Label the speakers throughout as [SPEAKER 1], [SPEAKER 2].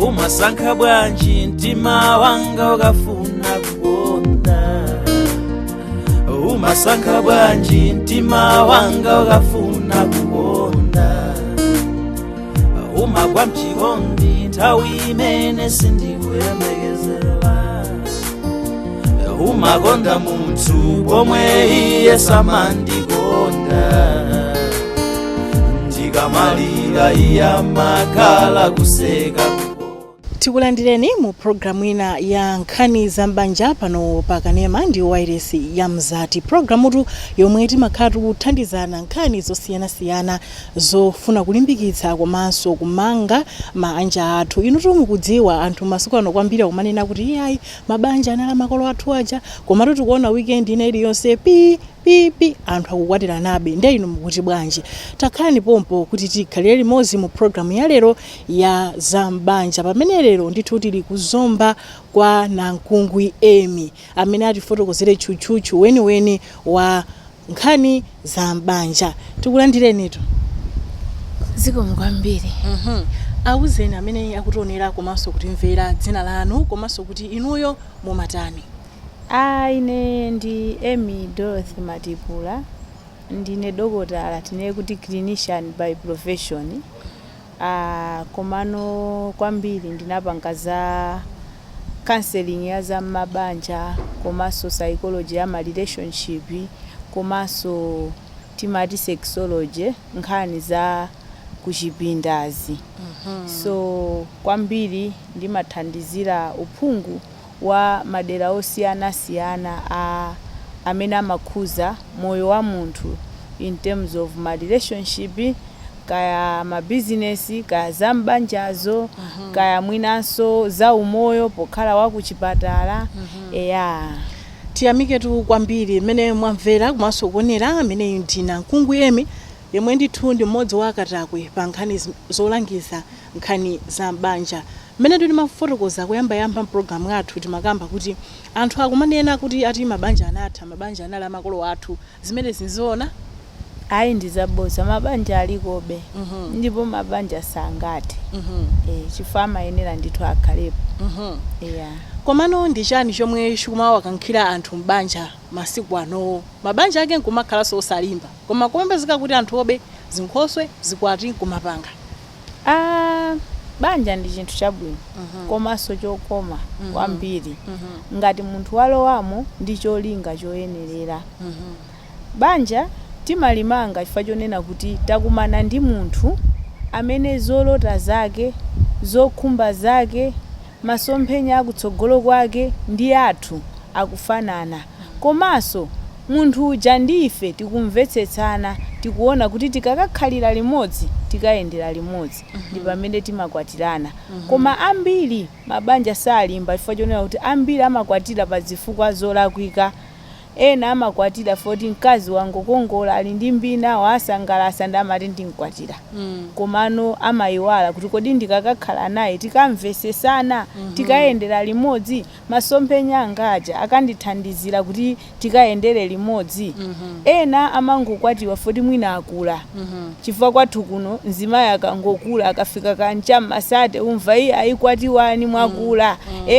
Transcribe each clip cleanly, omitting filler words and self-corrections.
[SPEAKER 1] Umasankha bwanji mtima wanga ukafuna kukonda? Umasankha bwanji mtima wanga ukafuna kukonda? Umagwa mchikondi nthawi imene sindikuyembekezera. Umakonda munthu pomwe iye samandikonda. Ndikamalira iye amakhala kuseka.
[SPEAKER 2] Tikulandireni mu programu ina ya Nkhani za Mbanja pano pa kanema ndi wairesi ya Mzati, programutu yomwe timakhala tikuthandizana nkhani zosiyanasiyana zofuna kulimbikitsa komanso kumanga maanja athu. Inutu mukudziwa, anthu masiku ano kwambiri akumanena kuti iyayi, mabanja anali makolo athu aja, komatu tikuona weekend ina iliyonse pi pipi anthu akukwatiranabe. Ndiye inu mukuti bwanji? Takhalani pompo kuti tikhalire limodzi mu programu ya lero ya Zambanja, pamene lero ndithu tili kuzomba kwa Nankungwi Emi, amene atifotokozere tchutchutchu weniweni wa nkhani za mbanja. Tikulandirenitu.
[SPEAKER 3] Zikomo kwambiri.
[SPEAKER 2] Awuzeni amene akutionera komanso kutimvera dzina lanu komanso kuti inuyo mumatani.
[SPEAKER 3] Ine ndi Amy Dorothy Matipula. Ndine dokotala, tinene kuti clinician by profession. Komano kwambiri ndinapanga za counseling ya za mabanja komanso psychology ya ma relationship, komanso timati sexology, nkhani za kuchipindazi. So kwambiri ndimathandizira uphungu wa madera osiyanasiyana a amene amakhuza moyo wa munthu in terms of ma relationship, kaya mabizinesi, kaya za mbanjazo, kaya mwinanso za umoyo pokhala wa kuchipatala, eya.
[SPEAKER 2] Tiyamiketu kwambiri mmene mwamvera komanso kuonera. Ameneyu ndi Nankungwi Emi, yemwe ndithu ndi mmodzi wa akatakwe pa nkhani zolangiza nkhani za mbanja. Mmene timafotokoza kuyambayamba mpulogalamu yathu, timakamba kuti anthu akumanena kuti ati mabanja anatha, mabanja anali amakolo athu. Zimene zinzoona?
[SPEAKER 3] Ayi, ndizaboza. Mabanja alikobe ndipo mabanja sangathe, chifukwa amayenera ndithu akhalepo, eya.
[SPEAKER 2] Komano ndi chani chomwe chikumawakankhira anthu m'banja masiku anowo, mabanja ake nkumakhalanso osalimba, koma kumapezeka kuti anthu obe zinkhoswe, zikwati nkumapanga?
[SPEAKER 3] Banja ndi chinthu chabwino komanso chokoma kwambiri ngati munthu walowamo ndi cholinga choyenerera. Banja timalimanga chifukwa chonena kuti takumana ndi munthu amene zolota zake, zokhumba zake, masomphenya akutsogolo kwake ndi athu akufanana, komanso munthu uja ndi ife tikumvetsetsana, tikuona kuti tikakakhalira limodzi, tikayendera limodzi, ndi pamene timakwatirana. Koma ambiri mabanja salimba chifukwa chonena kuti ambiri amakwatira pa zifukwa zolakwika. Ena amakwatira poti mkazi wangokongola, ali ndi mbina, wasangalasa, ndi amati ndinkwatira, komano amayiwala kuti kodi ndikakakhala naye tikamvesesana, tikayendera limodzi, masomphenya anga aja akandithandizira kuti tikayendere limodzi? Ena amangokwatiwa poti mwina akula, chifukwa kwathu kuno mzimayi akangokula, akafika kancha masate, umva iye ayikwatiwani, mwakula,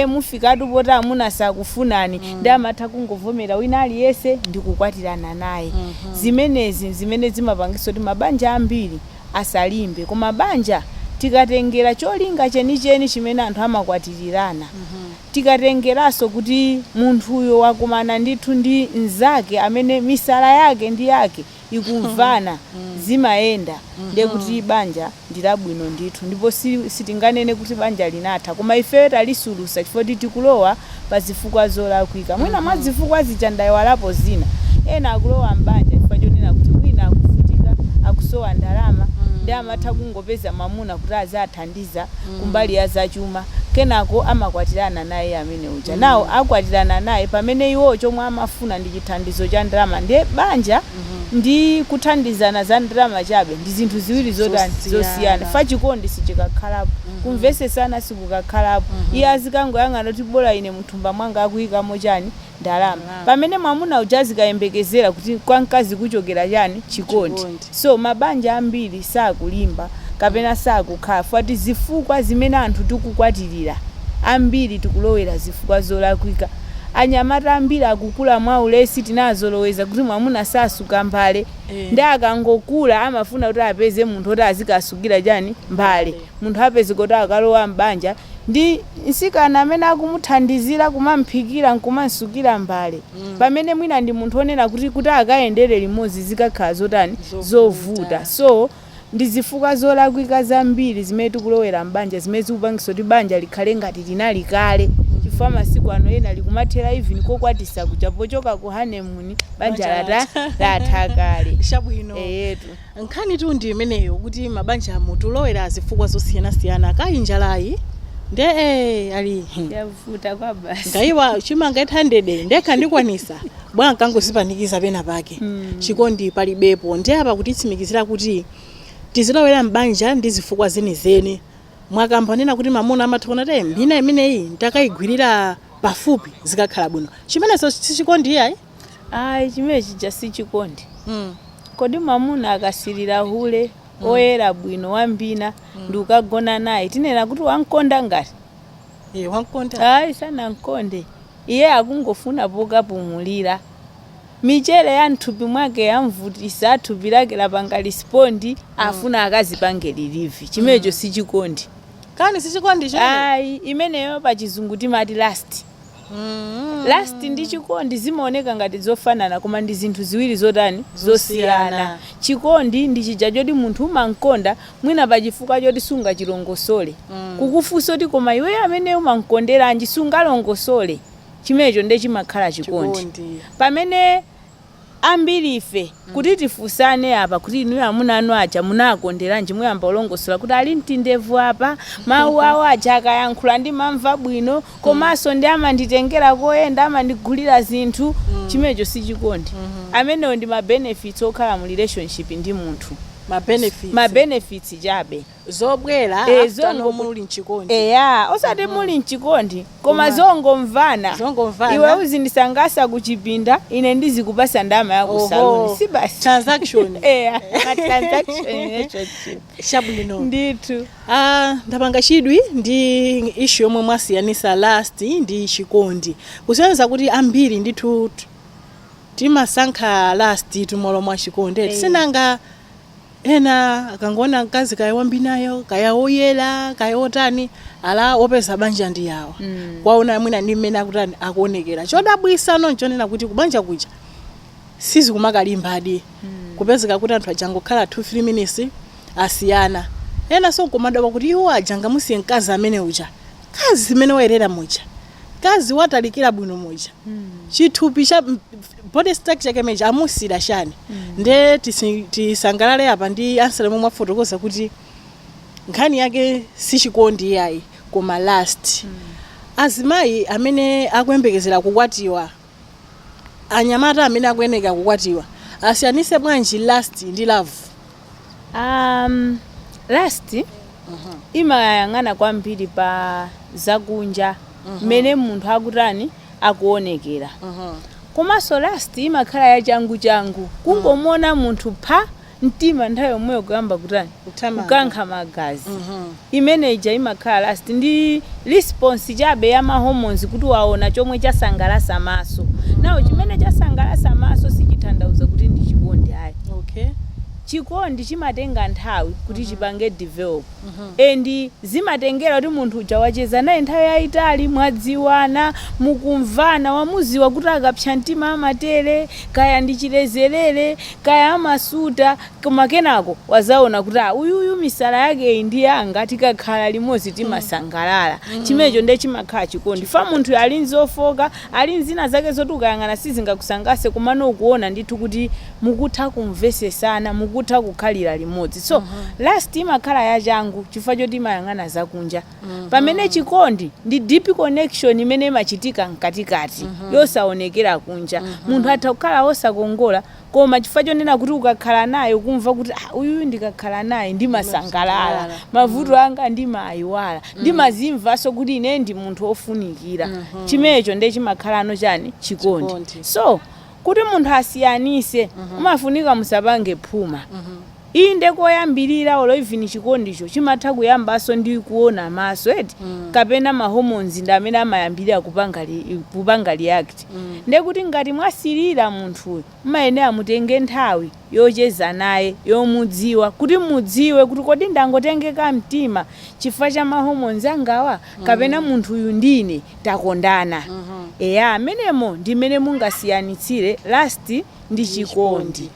[SPEAKER 3] mufikatu poti amuna sakufunani, ndi amatha kungovomera wina aliyense ndikukwatirana naye. Zimenezi zimene zimapangisa kuti mabanja ambiri asalimbe. Koma banja tikatengera cholinga chenicheni chimene anthu amakwatirirana, tikatengeranso kuti munthuyo wakumana ndithu ndi mnzake amene misala yake ndi yake ikumvana, zimayenda, ndiye kuti banja ndi labwino ndithu, ndipo sitinganene kuti banja linatha. Koma ifeyo talisulusa chifukwa kuti tikulowa pa zifukwa zolakwika. Mwina mwa zifukwa zija ndayiwalapo zina. Ena akulowa mbanja chifukwa chonena kuti mwina akuvutika, akusowa ndalama, ndi amatha kungopeza mwamuna kuti azathandiza kumbali ya zachuma, kenako amakwatirana naye amene uja. Nawo akwatirana naye pamene iwo chomwe amafuna ndi chithandizo cha ndalama. Ndiye banja ndi kuthandizana za ndalama chabe ndi zinthu ziwiri zotani?
[SPEAKER 2] Zosiyana.
[SPEAKER 3] Zosiyana. Fa chikondi sichikakhalapo, kumvesesana sikukakhalapo. Iye azikangoyang'ana kuti bola ine mthumba mwanga akuyikamo chani? Ndalama. Pamene mwamuna uja azikayembekezera kuti kwa mkazi kuchokera chani? Chikondi.
[SPEAKER 2] Chikondi.
[SPEAKER 3] So mabanja ambiri sakulimba. kapena sakukhala, fati zifukwa zimene anthu tikukwatirira ambiri tikulowera zifukwa zolakwika. Anyamata ambiri akukula mwa ulesi, tinazoloweza kuti mwamuna sasuka mbale. Ndi akangokula amafuna kuti apeze munthu oti azikasukira chani? Mbale. Munthu apeze kuti akalowa mbanja ndi msikana amene akumuthandizira kumamphikira nkumasukira mbale, pamene mwina ndi munthu onena kuti akayendere limodzi zikakhala zotani? Zovuta. So ndi zifukwa zolakwika zambiri zimene tikulowera mbanja, zimene zikupangisa kuti banja likhale ngati linali kale, chifukwa masiku ano ena likumathera even kokwatisa kuja, pochoka ku honeymoon banja latha kale.
[SPEAKER 2] Chabwino.
[SPEAKER 3] Eyetu.
[SPEAKER 2] Nkhani tu ndi imeneyo, kuti mabanja amu tulowera zifukwa zosiyanasiyana. Kayi njalayi nde ali
[SPEAKER 3] Yavuta kwa basi.
[SPEAKER 2] Ngayiwa chimanga 800 ndekha ndikwanisa bwana, nkangozipanikiza pena pake. Chikondi palibepo. Ndi apa kutitsimikizira kuti tizilowera mbanja ndi zifukwa zenizeni. Mwakamba nena kuti mamuna amatha kuona kuti mbina imeneyi ndakayigwirira pafupi zikakhala bwino. Chimenezo sichikondi iyayi?
[SPEAKER 3] Ayi, chimene chija si chikondi. Kodi mwamuna akasirira hule oyera bwino wambina ndi ukagona naye, tinena kuti wankonda ngati?
[SPEAKER 2] Eh, wankonda.
[SPEAKER 3] Ayi, sanamkonde. Iye akungofuna pokapumulira. Michere ya mthupi mwake yamvutisa, thupi lake lapanga respond, afuna akazipange relieve. Chimenecho si chikondi.
[SPEAKER 2] Kani sichikondi chimene?
[SPEAKER 3] Ayi, imeneyo pachizungu timati lust. Lust ndi chikondi zimaoneka ngati zofanana, koma ndi zinthu ziwiri zotani?
[SPEAKER 2] Zosiyana.
[SPEAKER 3] Zosiyana. Chikondi ndi chija choti munthu umankonda mwina pachifukwa choti sungachilongosole. Kukufunsa kuti koma iweyo amene umankonderanji, sungalongosole. Chimenecho ndiye chimakhala chikondi.
[SPEAKER 2] Chikondi.
[SPEAKER 3] Pamene ambiri ife kuti tifunsane apa kuti inuyo amuna anu aja munakonderanji, muyamba ulongosola kuti ali mtindevu apa, mawu awo aja akayankhula ndimamva bwino, komanso ndi amanditengera koyenda, amandigulira zinthu. Chimenecho si chikondi. Amenewo ndi ma benefits okhala mu relationship ndi munthu.
[SPEAKER 2] Ma benefits.
[SPEAKER 3] Ma benefits chabe.
[SPEAKER 2] Zobwera after muli mchikondi.
[SPEAKER 3] Eya, osati muli mchikondi, koma zongomvana.
[SPEAKER 2] Zongomvana.
[SPEAKER 3] Iwe uzindisangasa kuchipinda, ine ndizikupasa ndalama ya ku saloni, si basi?
[SPEAKER 2] Transaction.
[SPEAKER 3] Eya, ma transaction relationship.
[SPEAKER 2] Chabwino.
[SPEAKER 3] Ndithu.
[SPEAKER 2] Ah, ndapanga chidwi ndi issue yomwe mwasiyanisa lust ndi chikondi, kusonyeza kuti ambiri ndithu timasankha lust tumolo mwa chikondi. Sinanga ena akangoona mkazi kaya wambinayo, kaya woyera, kaya otani, ala opeza banja ndi yawa. Kwaona mwina ndi mmene akutani, akuonekera. Chodabwisano nchonena kuti kubanja kuja sizikumakalimba, kupezeka kuti anthu ajangokhala 2 3 minutes asiyana. Ena so nkumadabwa kuti iwo aja angamusiye mkazi amene uja, kazi zimene wayerera muja, kazi watalikira bwino muja, chithupi cha body structure kemeja, amusira chani? Nde tisangalale apa ndi answer momwe mwafotokoza kuti nkhani yake sichikondi yayi, koma lust. Azimayi amene akuyembekezera kukwatiwa, anyamata amene akuyeneka kukwatiwa, asiyanise bwanji lust ndi love?
[SPEAKER 3] Lust imayang'ana kwambiri pa zakunja, mmene munthu akutani, akuonekera. Komanso lust imakhala yachangu changu, kungomuona munthu pha, mtima nthawi yomweyo kuyamba kutani?
[SPEAKER 2] Kuthamanga.
[SPEAKER 3] Kukankha magazi. Imene ija imakhala lust, ndi response chabe ya ma hormones kuti waona chomwe chasangalasa maso. Nawo chimene chasangalasa maso sichitanthauza kuti ndi chikondi ayi. Chikondi chimatenga nthawi kuti chipange develop, and zimatengera kuti munthu uja wacheza naye nthawi yayitali, mwadziwana, mukumvana, wamuziwa kuti akapsa mtima amatere, kaya ndi chilezerere, kaya amasuta. Koma kenako wazaona kuti ah, uyuyu misala yake iyi ndi yanga, tikakhala limodzi timasangalala. Chimenecho ndiye chimakhala chikondi. Fa munthu ali nzofoka, ali nzina zake zoti ukayang'ana sizingakusangase, komano ukuona ndithu kuti mukutha kumvesesana, mukutha kukhalira limodzi. So lust imakhala yachangu chifukwa choti imayang'ana zakunja, pamene chikondi ndi deep connection imene imachitika mkatikati, yosaonekera kunja. Munthu atha kukhala wosakongola, koma chifukwa chonena kuti ukakhala naye ukumva kuti ah, uyuyu ndikakhala naye ndimasangalala, mavuto anga ndimayiwala, ndimazimvanso kuti ine ndi munthu ofunikira, chimenecho ndiye chimakhalano chani? Chikondi.
[SPEAKER 2] Chikondi.
[SPEAKER 3] So kuti munthu asiyanise, umafunika musapange phuma. Inde, koyambirira olo even chikondicho chimatha kuyambanso ndi kuona maso, eti, kapena ma hormones ndi amene amayambirira kupanga react. Ndekuti ngati mwasirira munthuyo, mmayenera mutenge nthawi yocheza naye, yomudziwa, kuti mudziwe kuti kodi ndangotengeka mtima chifukwa cha ma hormones angawa, kapena munthuyu ndine takondana. Eya, amenemo ndimene mungasiyanitsire lust ndi chikondi.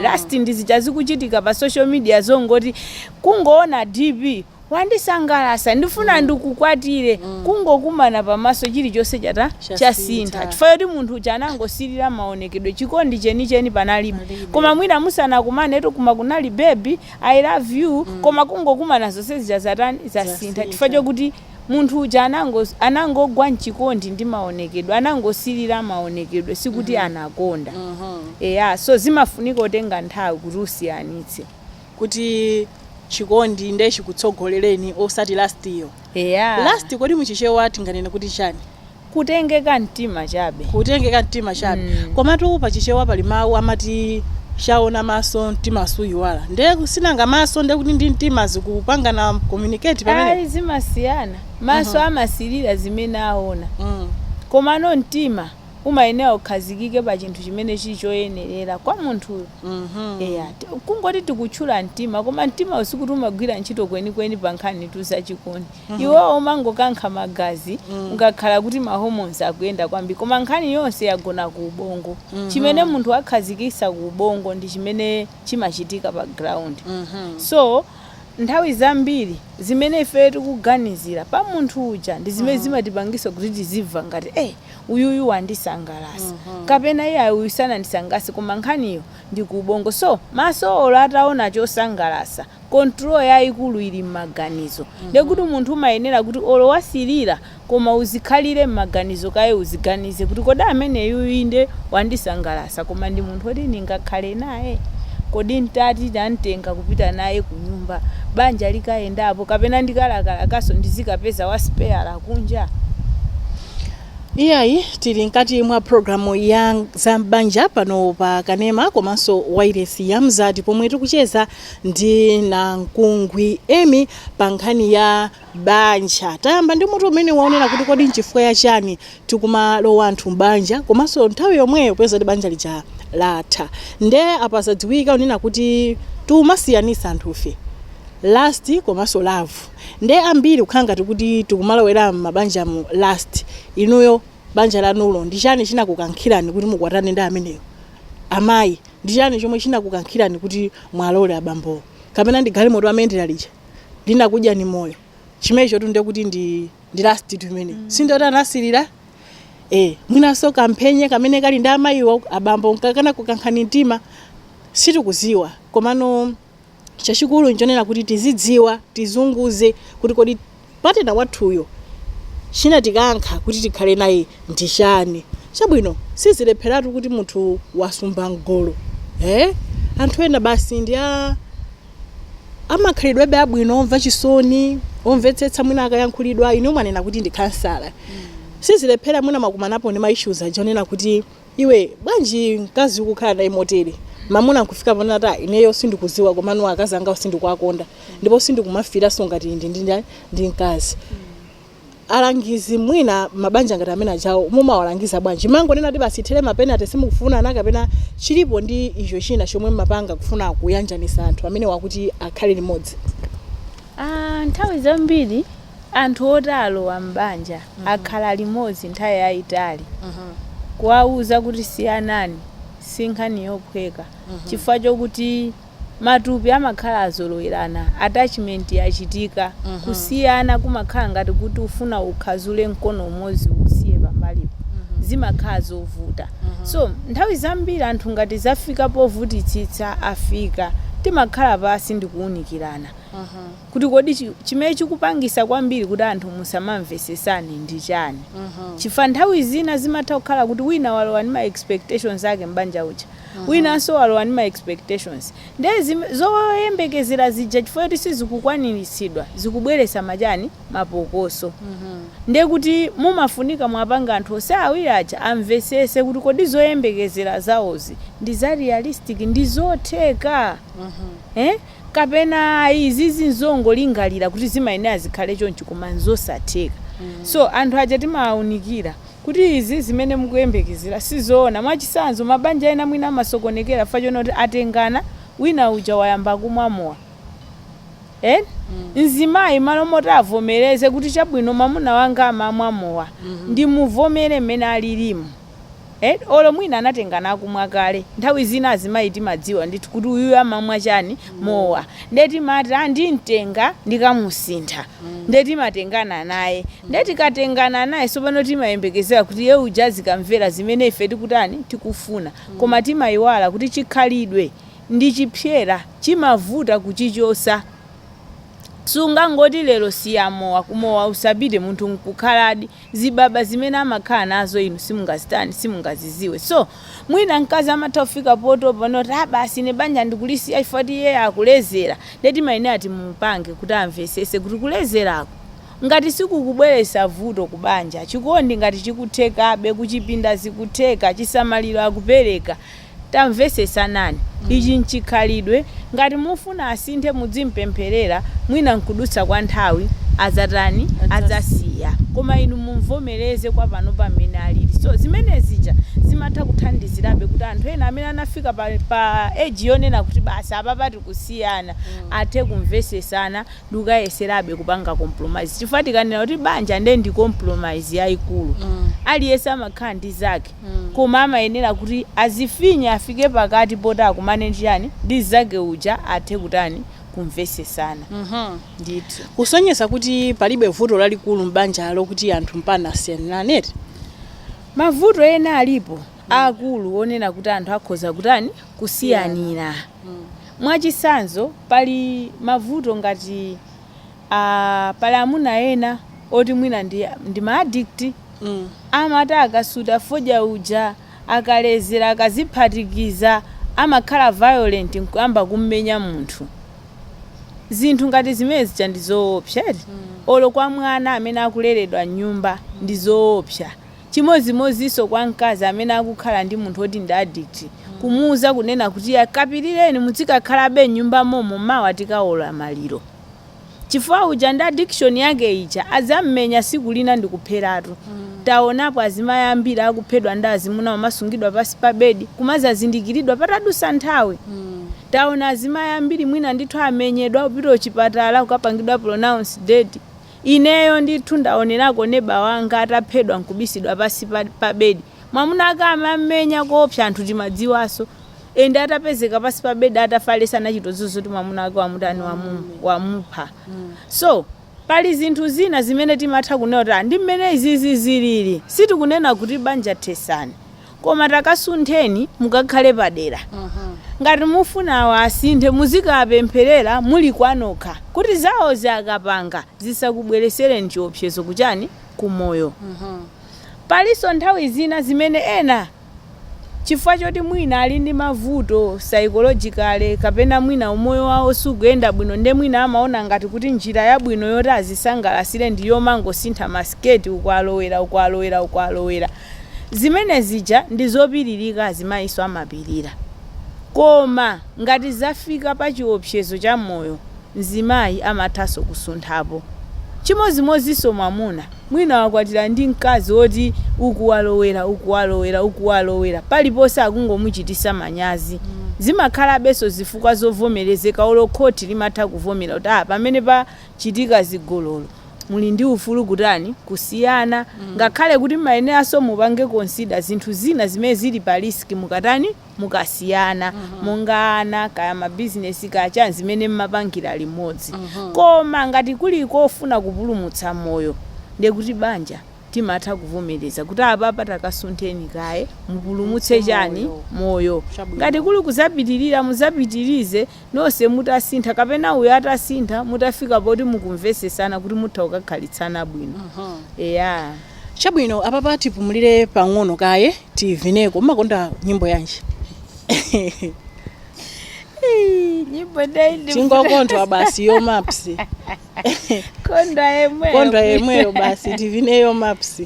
[SPEAKER 3] Lust ndi zija zikuchitika pa social media, zongoti kungoona DP, "Wandisangalasa, ndifuna ndikukwatire." Kungokumana pamaso, chilichonse chata
[SPEAKER 2] Chasintha.
[SPEAKER 3] Chasintha chifukwa choti munthu uja anangosirira maonekedwe, chikondi chenicheni panalibe. Koma mwina musanakumanetu kuma kunali "Baby, I love you." Koma kungokumana, zonse zija zatani? Zasintha.
[SPEAKER 2] Zasintha.
[SPEAKER 3] Chifukwa chokuti munthu uja anangogwa mchikondi ndi maonekedwe, anangosirira maonekedwe, sikuti anakonda. Eya, so zimafunika kutenga nthawi kuti usiyanitse
[SPEAKER 2] kuti chikondi nde chikutsogolereni, osati lust iyo.
[SPEAKER 3] Eya.
[SPEAKER 2] Lust, kodi muchichewa tinganene kuti chani?
[SPEAKER 3] Kutengeka mtima chabe.
[SPEAKER 2] Kutengeka mtima chabe. Komatu pachichewa pali mawu amati, "Chaona maso mtima suyiwala." Nde sinanga maso, nde kuti ndi mtima zikupangana communicate pamene?
[SPEAKER 3] Ayi, zimasiyana. Maso amasirira zimene aona, komano mtima umayenera ukhazikike pa chinthu chimene chili choyenerera kwa munthuyo. Eya, kungoti tikutchula mtima, koma mtima usikuti umagwira ntchito kwenikweni pa nkhani zachikondi. Iwewo umangokankha magazi ukakhala kuti ma hormones akuyenda kwambiri, koma nkhani yonse yagona ku ubongo. Chimene munthu akhazikisa ku ubongo ndi chimene chimachitika pa ground. So nthawi zambiri zimene ife tikuganizira pa munthu uja ndi zimene zimatipangisa kuti tizimva ngati uyuyu wandisangalasa kapena iye uyu sanandisangalase, koma nkhaniyo ndi ku ubongo. So maso olo ataona chosangalasa, control yayikulu ili m'maganizo. Ndekuti munthu umayenera kuti olo wasirira, koma uzikhalire m'maganizo kaye, uziganize kuti kodi ameneyu inde wandisangalasa, koma ndi munthu oti ndingakhale naye? Kodi ntati ndamtenga kupita naye ku nyumba, banja likayendapo, kapena ndikalakalakaso ndizikapeza wa spare kunja?
[SPEAKER 2] Iyayi, tili mkati mwa programu ya Zam'banja pano pa kanema komanso wairesi ya Mzati, pomwe tikucheza ndi Namkungwi Emi pa nkhani ya banja. Tayamba ndi mutu umene waonera kuti kodi nchifukwa ya chani tikumalowa anthu m'banja, komanso nthawi yomweyo popeza kuti banja lija latha. Nde apa zadziwika unena kuti timasiyanisa anthufe lust komanso love. Nde ambiri kukhala ngati kuti tikumalowera m'mabanja mu lust. Inuyo banja lanulo, ndi chani chinakukankhirani kuti mukwatane ndi ameneyo? Amayi, ndi chani chomwe chinakukankhirani kuti mwalole abambowo? Kapena ndi galimoto amayendera lija linakudya ni moyo? Chimenecho tu ndiye kuti ndi lust tu imene sindoti anasirira. Mwinanso kamphenye kamene kali ndi amayiwo, abambo nkakana kukankhani mtima, sitikuziwa. Komano chachikulu nchonena kuti tizidziwa, tizunguze kuti kodi partner wathuyo chinatikankha kuti tikhale naye ndi chani chabwino. Sizilepheratu kuti munthu wasumba mgolo. Anthu ena basi ndi a amakhalidwebe abwino, omva chisoni, omvetsetsa mwina akayankhulidwa. Inu mwanena kuti ndi khansala. Sizilephera mwina mwakumanapo ndi ma issues aja onena kuti, "Iwe, bwanji mkazi ukukhala naye motere?" Mamuna nkufika pano ati, "Ineyo sindikuziwa, komano akazi anga sindikuwakonda ndipo sindikumafiranso ngati ndi mkazi." Alangizi, mwina mabanja ngati amene ajawo mumawalangiza bwanji? Mangonena kuti basi ithere ma penalty, simukufunana, kapena chilipo ndi icho china chomwe mmapanga kufuna kuyanjanisa anthu amene wakuti akhale limodzi?
[SPEAKER 3] Ah, nthawi zambiri anthu oti alowa m'banja, akhala limodzi nthawi yayitali, kuwauza kuti siyanani si nkhani yophweka, chifukwa chokuti matupi amakhala azolowerana, attachment yachitika. Kusiyana kumakhala ngati kuti ufuna ukhazule mkono umodzi usiye pambalipo, zimakhala zovuta. So nthawi zambiri anthu ngati zafika povutitsitsa afika, timakhala pasi ndikuwunikirana kuti kodi chimene chikupangisa kwambiri kuti anthu musamamvesesane ndi chani, chifukwa nthawi zina zimatha kukhala kuti wina walowa ndi ma expectations ake mbanja uja, winanso walowa ndi ma expectations, nde zoyembekezera zija, chifukwa choti sizikukwaniritsidwa, zikubweresa machani, mapokoso. Nde kuti mumafunika mwapanga anthu onse awiri aja amvesese kuti kodi zoyembekezera zawozi ndi za realistic, ndi zotheka. Eh? Kapena izi zinzongolingalira kuti zimayenera zikhale chonchi koma nzosatheka. So anthu aja timawaunikira kuti izi zimene mukuyembekezera sizoona. Mwachitsanzo, mabanja ena mwina amasokonekera chifukwa chonena kuti atengana, wina uja wayamba kumwa mowa. Eti? Mzimayi malo moti avomereze kuti chabwino mwamuna wanga amamwa mowa, ndimuvomere mmene alilimu. Eti? Olo mwina anatengana akumwa kale. Nthawi zina azimayi timadziwa ndithu kuti uyuyu amamwa chani? Mowa. Nde timati ah ndimtenga ndikamusintha. Nde timatengana naye. Nde tikatengana naye sopano timayembekezera kuti iye uja azikamvera zimene ife tikutani? Tikufuna. Koma timayiwala kuti chikhalidwe ndi chipsera chimavuta kuchichosa. Sungangoti lero siya mowa, kumowa usapite munthu nkukhaladi. Zibaba zimene amakhala nazo inu simungazitani, simungaziziwe. So, mwina mkazi amatha kufika potopa noti ah basi ine banja ndikulisiya chifukwa choti iyeyo akulezera. Ndiye timayenera timupange kuti amvesese kuti kulezerako ngati sikukubweresa vuto ku banja, chikondi ngati chikuthekabe, kuchipinda zikutheka, chisamaliro akupereka, Tamvesesanani. Ichi nchikhalidwe, ngati mufuna asinthe mudzimpempherera, mwina nkudutsa kwa nthawi adzatani, adzasiya. Koma inu mumvomereze kwa panopa mmene alili. So zimene zija zimatha kuthandizirabe kuti anthu ena amene anafika pa pa age yonena kuti basi apapa tikusiyana, athe kumvesesana ndikukayeserabe kupanga compromise. Chifukwa tikanena kuti banja nde ndi compromise yaikulu. Aliyense amakhala ndi zake. Koma amayenera kuti azifinye afike pakati poti akumane ndi chani ndi mzake uja athe kutani kumvesesana ndithu.
[SPEAKER 2] Kusonyeza kuti palibe vuto lalikulu m'banjalo kuti anthu mpana asiyanirane eti?
[SPEAKER 3] Mavuto ena alipo aakulu onena kuti anthu akhoza kutani kusiyanira. Mwachisanzo pali mavuto ngati a pali amuna ena oti mwina ndi ndi ma addict amati akasuta fodya uja akalezera akaziphatikiza amakhala violent nkuyamba kummenya munthu. Zinthu ngati zimene zija ndi zoopsa eti? Olo kwa mwana amene akuleredwa m'nyumba ndi zoopsa. Chimodzimodzinso kwa mkazi amene akukhala ndi munthu oti ndi addict, kumuuza kunena kuti kapirireni mudzikakhalabe m'nyumba momo mawa tikaola maliro. Chifukwa uja ndi addiction yake ija adzammenya siku lina ndikupheratu. Taonapo azimayi ambiri akuphedwa ndi azimuna kumasungidwa pansi pa bedi kumazazindikiridwa patadusa nthawi. Taona azimayi ambiri mwina ndithu amenyedwa kupita kuchipatala kukapangidwa pronounce dead. Ineyo ndithu ndaonerako neba wanga ataphedwa nkubisidwa pansi pa bedi. Mwamuna ake amammenya koopsa anthu timadziwanso. And atapezeka pansi pa bedi atafa aliyense anachita kudziwa zoti mwamuna wake wamutani wamupha. So pali zinthu zina zimene timatha kunena kuti ah ndi mmene izizi zilili. Sitikunena kuti banja thesani. Koma takasuntheni mukakhale padera. Ngati mufuna awa asinthe muzikawapempherera muli kwanokha kuti zawozi akapanga zisakubweresereni chiopsezo kuchani kumoyo. Palinso nthawi zina zimene ena chifukwa choti mwina ali ndi mavuto psychologically kapena mwina umoyo wawo sukuyenda bwino nde mwina amaona ngati kuti njira yabwino yoti azisangalasire ndi yomangosintha ma skirt uku alowera uku alowera uku alowera. Zimene zija ndi zopiririka azimayinso amapirira. Koma ngati zafika pa chiopsezo cha moyo mzimayi amathanso kusunthapo. Chimodzimodzinso mwamuna, mwina wakwatira ndi mkazi woti uku walowera, uku walowera, uku walowera, paliponse akungomuchititsa manyazi. Zimakhalabenso zifukwa zovomerezeka olo khoti limatha kuvomera kuti ah pamene pachitika zigololo muli ndi ufulu kutani, kusiyana. Ngakhale kuti mumayeneranso mupange consider zinthu zina zimene zili pa risk mukatani, mukasiyana monga ana kaya mabizinesi kaya chani zimene mmapangira limodzi koma ngati kuli kofuna kupulumutsa moyo ndiye kuti banja timatha kuvomereza kuti apapa takasuntheni kaye mupulumutse chani moyo ngati kuli kuzapitirira muzapitirize nonse mutasintha kapena uyo atasintha mutafika poti mukumvesesana kuti mutha kukakhalitsana bwino eya.
[SPEAKER 2] Chabwino, apapa tipumulire pang'ono kaye tivineko. Mumakonda nyimbo yanji?
[SPEAKER 3] Nyimbo ndai
[SPEAKER 2] Tingokondwa basi yo maps.
[SPEAKER 3] Kondwa yemweyo.
[SPEAKER 2] Kondwa yemweyo basi tivine yo maps.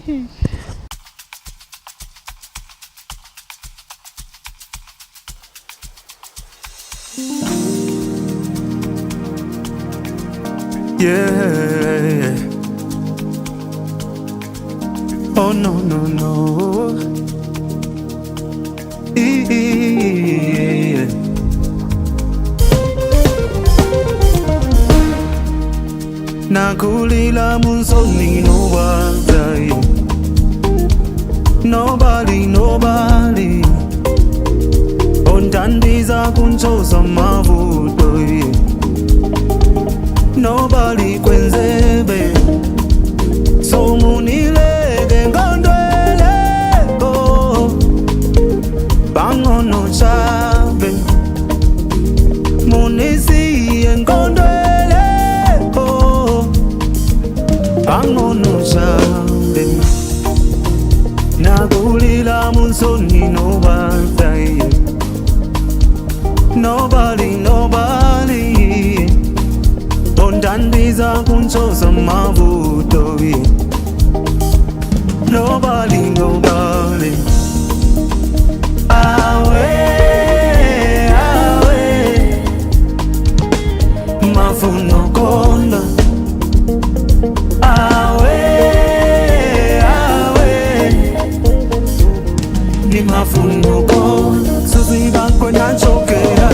[SPEAKER 4] Yeah. Oh no no no. Yeah. Nakulila munsoni nobody. Nobody, nobody. Ontandiza kunchosa mavuto. Nobody kwenzebe. Somunileke ngondweleko. Bangono chabe. Munisiye ngondweleko. Bangono chabe. Nakulila munsoni nobody. Nobody, nobody. Ondandiza kunchosa mavuto. Nobody, nobody. Awe, awe. Mafuno konda. Awe, awe. Ni mafuno konda. Suzi bakwe nachokera.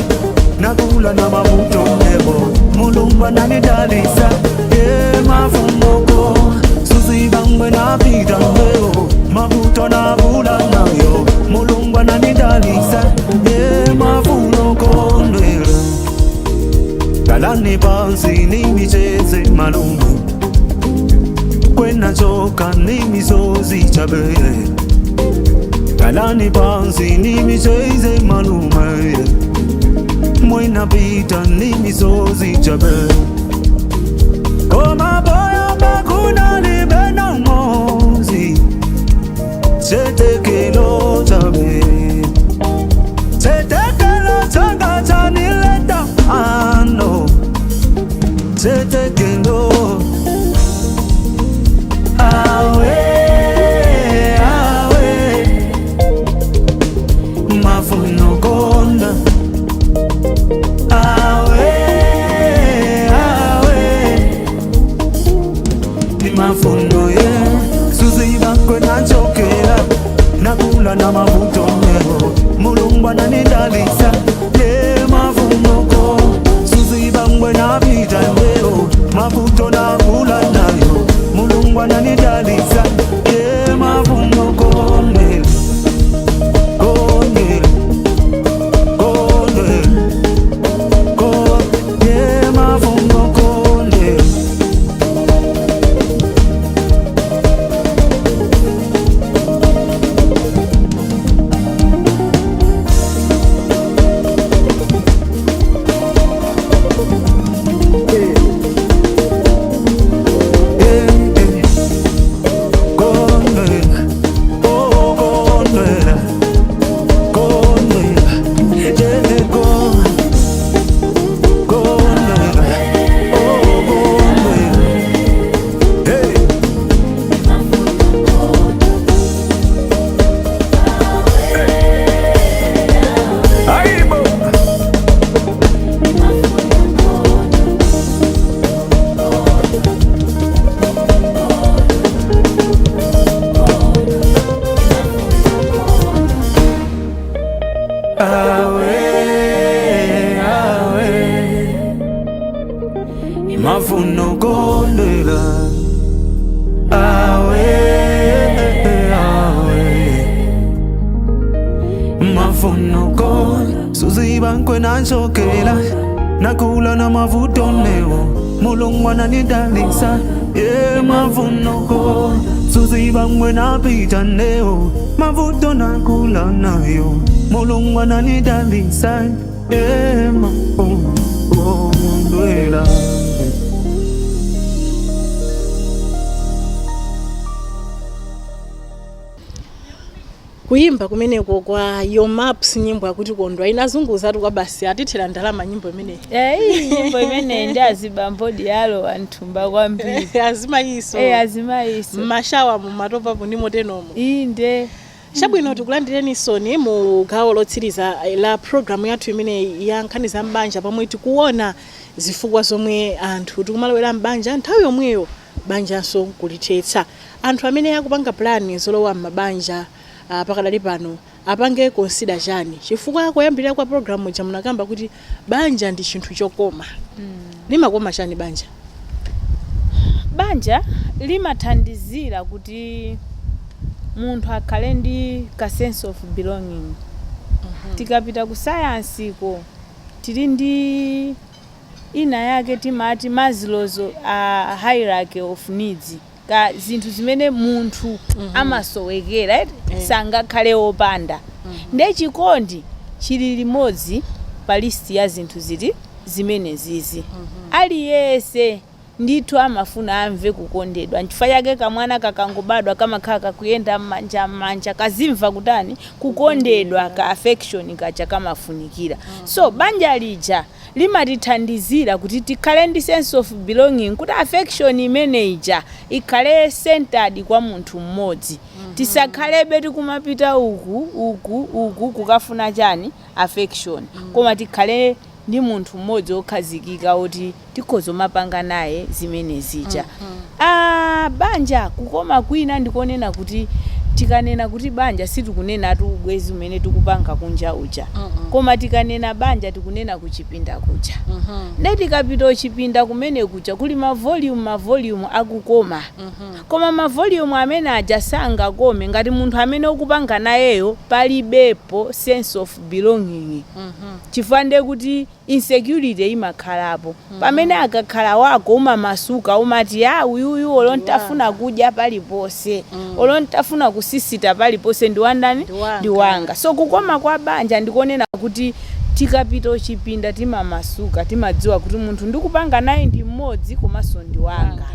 [SPEAKER 4] Nakula na mavuto nebo. Mulumba nanidalisa. Ye mafuno konda. Suzi bangwe napita leo. Mavuto navula nayo. Mulumba nanidalisa. Ye mafuno kondwela. Kalani pansi nimicheze malume. Kwenachoka nimisozi chabele. Kalani pansi nimicheze malume. Mwena pita nimisozi chabele. Koma boya bakuna libena mozi. Chetekelo chabe. Chetekelo changa chanileta ano. Chetekelo. Awe, awe. Mafuno konda. Awe, awe. Ni mafuno ye. Suzi bakwe nachokera. Nakula na mavuto leo. Mulungu ananidalisa. Ye mafuno ko. Suzi bangwe napita leo. Mavuto nakula nayo. Mulungu ananidalisa. Ye mafuno konde. Konde. Konde. Konde. Ye mafuno konde. Awe, awe, mafuno kondela. Awe, awe, mafuno kondela. Suzi bankwe nachokela, nakula na mavuto leo. Mulungu ananidalisa, ye mavuno kondela. Suzi bangwe napita leo, mavuto nakula nayo. Mulungu ananidalisa, ye mavuno kondela.
[SPEAKER 2] Kuyimba kumeneko kwa Yo Maps, nyimbo yakuti kondwa inazunguzatu kwa basi atithera ndalama nyimbo imeneyi.
[SPEAKER 3] Eyi nyimbo imeneyi ndi azibambo diyalo anthumba kwambiri.
[SPEAKER 2] Azimayiso.
[SPEAKER 3] Eh, azimayiso.
[SPEAKER 2] Mmashawa mumatopapo ndi motenomo.
[SPEAKER 3] Inde.
[SPEAKER 2] Chabwino, tikulandireni soni mu gawo lotsiriza la programu yathu imeneyi ya nkhani za mbanja, pomwe tikuona Zifukwa zomwe anthu tikumalowera m'banja, nthawi yomweyo banjanso nkulithetsa. Anthu amene akupanga plan zolowa m'mabanja pakadali pano apange consider chani? Chifukwa koyambirira kwa program muja munakamba kuti banja ndi chinthu chokoma. Limakoma chani banja?
[SPEAKER 3] Banja limathandizira kuti munthu akhale ndi ka sense of belonging. Tikapita ku science ko, tili ndi ina yake timati Maslow's hierarchy of needs, ka zinthu zimene munthu amasowekera, right? Sangakhale wopanda. Nde chikondi chili limodzi pa list ya zinthu ziti zimene zizi. Aliyense ndithu amafuna amve kukondedwa. Nchifukwa chake kamwana kakangobadwa kamakhala kakuyenda m'manja m'manja, kazimva kutani? Kukondedwa. Ka affection kaja kamafunikira. So banja lija limatithandizira kuti tikhale ndi sense of belonging, kuti affection imene ija ikhale centered kwa munthu mmodzi. Tisakhalebe tikumapita uku, uku, uku kukafuna chani? Affection. Koma tikhale ndi munthu mmodzi wokhazikika woti tikhoza mapanga naye zimene zija. Banja kukoma kwina ndikonena kuti tikanena kuti banja, sitikunenatu ubwezi umene tikupanga kunja uja, koma tikanena banja tikunena kuchipinda kuja. Nde tikapita kuchipinda kumene kuja kuli ma volume, ma volume akukoma. Koma ma volume amene aja sangakome ngati munthu amene ukupanga nayeyo palibepo sense of belonging, chifukwa nde kuti insecurity imakhalapo. Pamene akakhala wako umamasuka, umati, "Ya, uyuyu olo ntafuna kudya paliponse, olo ntafuna kusisita paliponse, ndi wandani?"
[SPEAKER 2] Ndi wanga.
[SPEAKER 3] Ndi wanga. So kukoma kwa banja ndikonena kuti tikapita kuchipinda timamasuka, timadziwa kuti munthu ndikupanga naye ndi mmodzi komanso ndi wanga.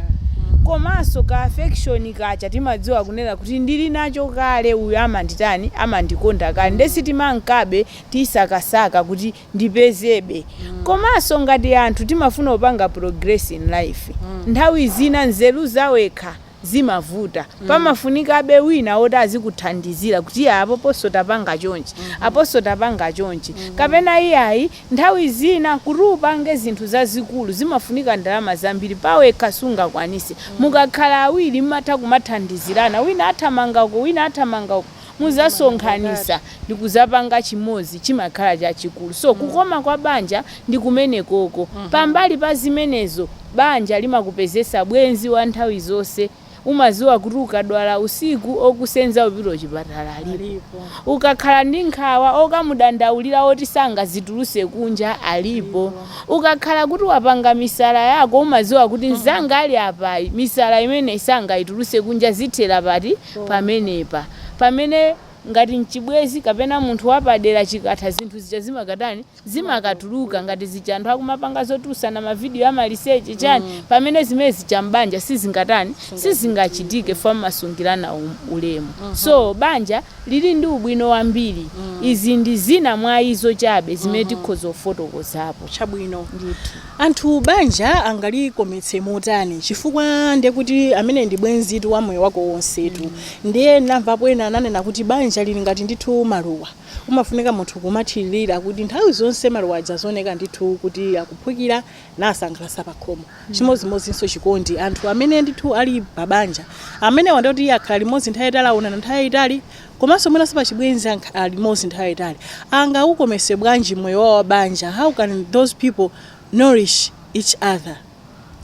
[SPEAKER 3] Komanso ka affection kacha timadziwa kunena kuti ndili nacho kale, uyu amanditani? Amandikonda kale. Nde sitimankabe tisakasaka kuti ndipezebe. Komanso ngati anthu timafuna kupanga progress in life, nthawi zina nzeru zawekha zimavuta. Pamafunikabe wina woti azikuthandizira kuti iye, apo ponso tapanga chonchi, aponso tapanga chonchi, kapena iyayi, nthawi zina kuti upange zinthu zazikulu zimafunika ndalama zambiri, pawekha sungakwanise. Mukakhala awiri mmatha kumathandizirana, wina athamangako, wina athamangako, muzasonkhanisa ndikuzapanga chimodzi chimakhala chachikulu. So kukoma kwa banja ndi kumenekoko. Pambali pa zimenezo, banja limakupezesa bwenzi wa nthawi zonse. Umaziwa kuti ukadwala usiku, okusenza upita kuchipatala alipo. Ukakhala ndi nkhawa, okamudandaulira oti sangazituluse kunja alipo. Ukakhala kuti wapanga misala yako, umaziwa kuti mzanga ali apayi, misala imene sangayituluse kunja, zithera pati? Pamenepa. Pamene ngati mchibwezi kapena munthu wapadera, chikatha zinthu zija zimakatani? Zimakatuluka. Ngati zija anthu akumapanga zotulusana mavidiyo amaliseche chani, pamene zimene zija mbanja sizingatani? Sizingachitike, fa mmasungirana ulemu. So banja lili ndi ubwino wambiri. Izi ndi zina mwa izo chabe zimene tikhoza kufotokozapo.
[SPEAKER 2] Chabwino.
[SPEAKER 3] Ndithu.
[SPEAKER 2] Anthu banja angalikometse motani? Chifukwa ndiye kuti amene ndi bwenzitu wa moyo wako wonsetu. Ndiye namvapo ena ananena kuti banja lili ngati ndithu maluwa, umafunika munthu kumathirira kuti nthawi zonse maluwa aja azioneka ndithu kuti akuphukira nasangalatsa pakhomo. Chimodzimodzinso chikondi. Anthu amene ndithu ali pabanja amene wanda kuti akhala limodzi nthawi yayitali, aonana nthawi yayitali, komanso mwinanso pachibwenzi ali limodzi nthawi yayitali, angaukomese bwanji moyo wawo wa banja? How can those people nourish each other?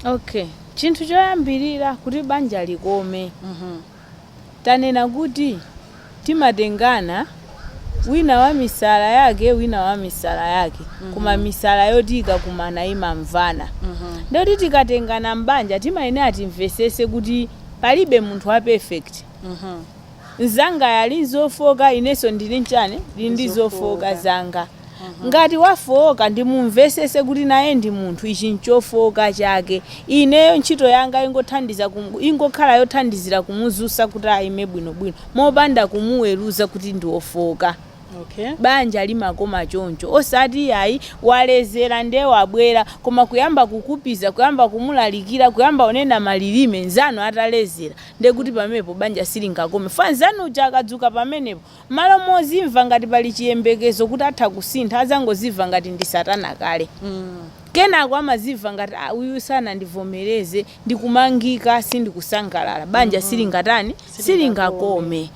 [SPEAKER 3] Okay, chinthu choyambirira kuti banja likome, tanena kuti timatengana wina wa misala yake, wina wa misala yake, koma misala yoti ikakumana imamvana. Ndoti tikatengana mbanja timayenera timvesese kuti palibe munthu wa perfect. Mzanga yali nzofoka, inenso ndili nchani? Ndili ndi zofoka zanga. Ngati wafoka, ndimumvesese kuti naye ndi munthu, ichi nchofoka chake. Ineyo ntchito yanga ingothandiza ingokhala yothandizira kumuzusa kuti ayime bwinobwino, mopanda kumuweruza kuti ndi wofoka. Banja limakoma choncho, osati yayi, walezera nde wabwera, koma kuyamba kukupiza, kuyamba kumulalikira, kuyamba kunena malilime nzanu atalezera, nde kuti pamenepo banja silingakome. Fa nzanu uja akadzuka pamenepo, malo mozimva ngati pali chiyembekezo kuti atha kusintha, azangozimva ngati ndi satana kale. Kenako amazimva ngati, "Ah, uyu sanandivomereze, ndikumangika, sindikusangalala, banja silingatani, silingakome."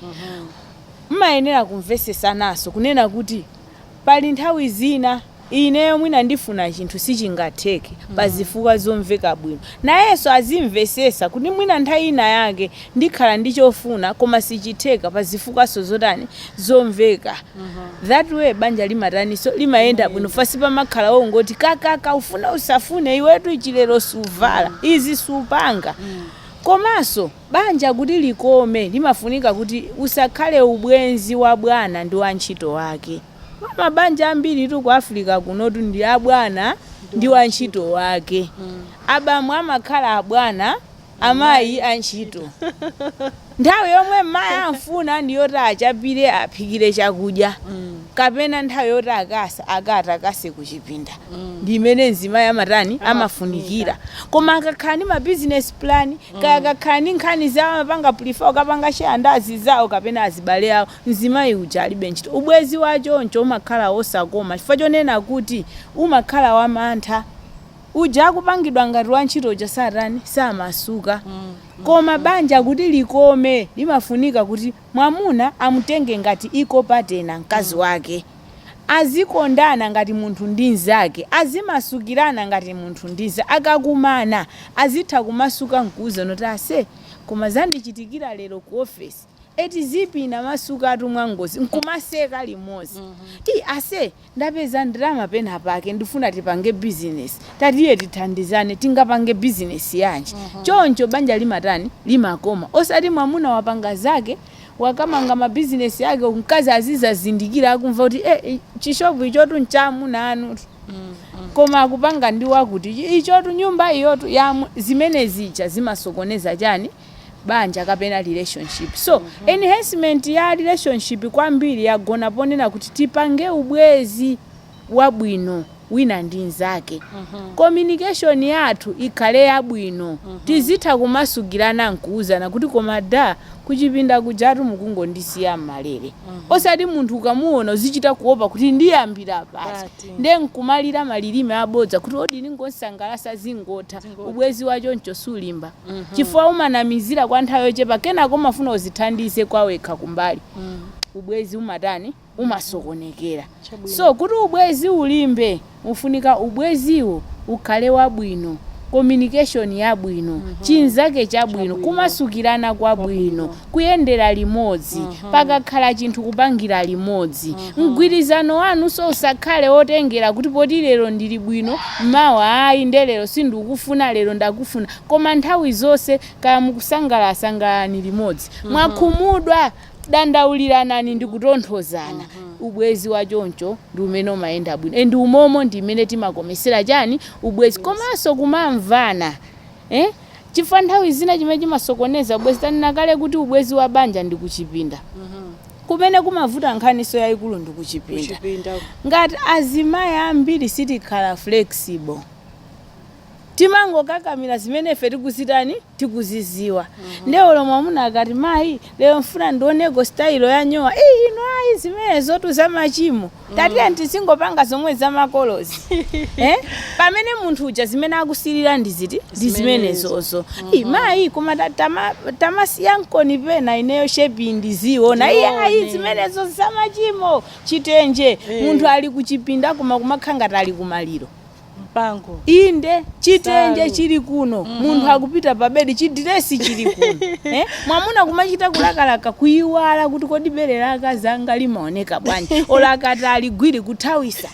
[SPEAKER 3] Mmayenera kumvesesanaso kunena kuti pali nthawi zina ineyo mwina ndifuna chinthu sichingatheke pazifukwa zomveka bwino, nayenso azimvesesa kuti mwina nthawi ina yake ndikhala ndi chofuna koma sichitheka pazifukwaso zotani, zomveka. That way banja limataniso, limayenda bwino. Fasi pamakhala wongoti kakaka, ufuna usafune, iwetu ichilero suvala izi, supanga. Komanso banja kuti likome limafunika kuti usakhale ubwenzi wa bwana ndi wantchito wake. Mabanja ambiri tu ku Africa kunotu ndi abwana ndi wantchito wake. Abambo amakhala abwana, amayi antchito. Nthawi yomwe mayi amfuna ndiyoti achapire, aphikire chakudya, kapena nthawi yoti akasa akati akase kuchipinda, ndi imene mzimayi amatani, amafunikira. Koma akakhala ndi ma business plan, kaya akakhala ndi nkhani zawo, amapanga prefer ukapanga share ndi azizawo kapena azibale awo. Mzimayi uja alibe ntchito. Ubwezi wachoncho umakhala wosakoma chifukwa chonena kuti umakhala wamantha. Uja akupangidwa ngati wantchito uja satani, samasuka. Koma banja kuti likome limafunika kuti mwamuna amutenge ngati equal partner mkazi wake, azikondana ngati munthu ndi mnzake, azimasukirana ngati munthu ndi mnzake. Akakumana azitha kumasuka nkuuza noti, "Ase, koma zandichitikira lero ku ofesi eti, zipi inamasuka atumwa ngozi," nkumaseka limodzi. "Ti ase, ndapeza ndalama pena pake, ndifuna tipange bizinesi, tatiye tithandizane, tingapange bizinesi yanji?" Choncho banja limatani, limakoma. Osati mwamuna wapanga zake, wakamanga mabizinesi ake, mkazi azizazindikira akumva kuti chishopu ichotu nchamuna anutu, koma akupanga ndi wakuti ichotu, nyumba iyotu yamu. Zimene zija zimasokoneza chani, banja kapena relationship. So enhancement ya relationship kwambiri yagona ponena kuti tipange ubwezi wabwino wina ndi nzake, communication yathu ikhale yabwino, tizitha kumasukirana nkuuzana kuti, "Koma da, kuchipinda kujatu mukungondisiya mmalere." Osati munthu ukamuona uzichita kuopa kuti ndiyambira pati.
[SPEAKER 2] Pati.
[SPEAKER 3] Nde nkumalira malilime abodza kuti odi ningosangalasa, zingotha. Ubwezi wachoncho sulimba chifukwa umanamizira kwa nthawi yochepa, kenako umafuna uzithandize kwawekha kumbali, ubwezi umatani, umasokonekera.
[SPEAKER 2] Chabwino.
[SPEAKER 3] So kuti ubwezi ulimbe ufunika ubweziwo ukhale wabwino, communication yabwino, chinzake chabwino, kumasukirana kwabwino, kuyendera limodzi, pakakhala chinthu kupangira limodzi. Mgwirizano wanu so usakhale wotengera kuti poti lero ndili bwino, mawa ayi, nde lero sindikufuna, lero ndakufuna. Koma nthawi zonse kaya mukusangalala, sangalalani limodzi, mwakhumudwa, dandauliranani ndi kutonthozana. Ubwezi wachoncho ndi umene umayenda bwino, and umomo ndi imene timakomesera chani, ubwezi. Komanso kumamvana, eh? Chifukwa nthawi zina chimene chimasokoneza ubwezi, tanena kale kuti ubwezi wa banja ndi kuchipinda kumene kumavuta. Nkhaniso yayikulu ndi kuchipinda.
[SPEAKER 2] Kuchipinda.
[SPEAKER 3] Ngati azimayi ambiri sitikhala flexible, timangokakamira zimene ife tikuzitani, tikuziziwa. Nde olo mwamuna akati, "Mayi, lero mfuna ndioneko style ya nyowa iyi," "Ino ayi, zimene zotu zamachimo, tatiye tizingopanga zomwe zamakolozi," eh? Pamene munthu uja zimene akusilira ndi ziti, ndi zimenezozo. "Ii, mayi, koma tamasiya mkoni pena, ineyo shape ndiziona." "Iye ayi,
[SPEAKER 2] Ndione.
[SPEAKER 3] zimenezo zamachimo, chitenje." Munthu ali kuchipinda koma kumakhala ngati ali kumaliro.
[SPEAKER 2] Mpango.
[SPEAKER 3] Inde, chitenje
[SPEAKER 2] Salu.
[SPEAKER 3] chili kuno, munthu akupita pabedi, chidiresi chili kuno, eh? Mwamuna kumachita kulakalaka kuyiwala kuti kodi bere la akazanga limaoneka bwanji, olo akati aligwiri kuthawisa.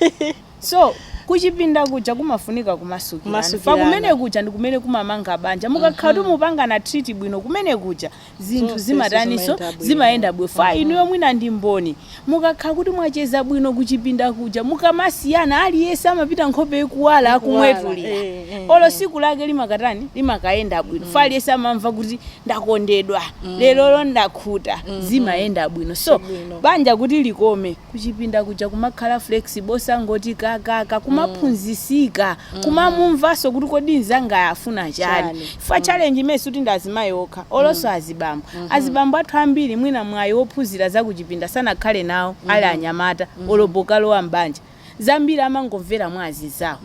[SPEAKER 3] So kuchipinda kuja kumafunika kumasukirana. Fa
[SPEAKER 2] Kumasukirana.
[SPEAKER 3] kumene kuja ndi kumene kumamanga banja. Mukakhala kuti mupangana treat bwino kumene kuja, zinthu
[SPEAKER 2] Zonse
[SPEAKER 3] zimataniso,
[SPEAKER 2] zimayenda bwino.
[SPEAKER 3] zimayenda bwino. Fa inuyo mwina ndi mboni, mukakhala kuti mwacheza bwino kuchipinda kuja, mukamasiyana aliyense amapita nkhope ikuwala, akumwetulira. Olo siku lake limakatani, limakayenda bwino. Fa aliyense amamva kuti ndakondedwa lerolo, ndakhuta, zimayenda bwino. So
[SPEAKER 2] Chabwino.
[SPEAKER 3] banja kuti likome, kuchipinda kuja kumakhala flexible, sangoti kakaka, kumaphunzisika, kumamumvanso kuti kodi mzanga afuna chani.
[SPEAKER 2] Chani.
[SPEAKER 3] Fa challenge imene suti ndi azimayi okha, olonso azibambo. Azibambo athu ambiri mwina mwayi wophunzira za kuchipinda sanakhale nawo ali anyamata, olo pokalowa mbanja. Zambiri amangomvera mwa azizawo,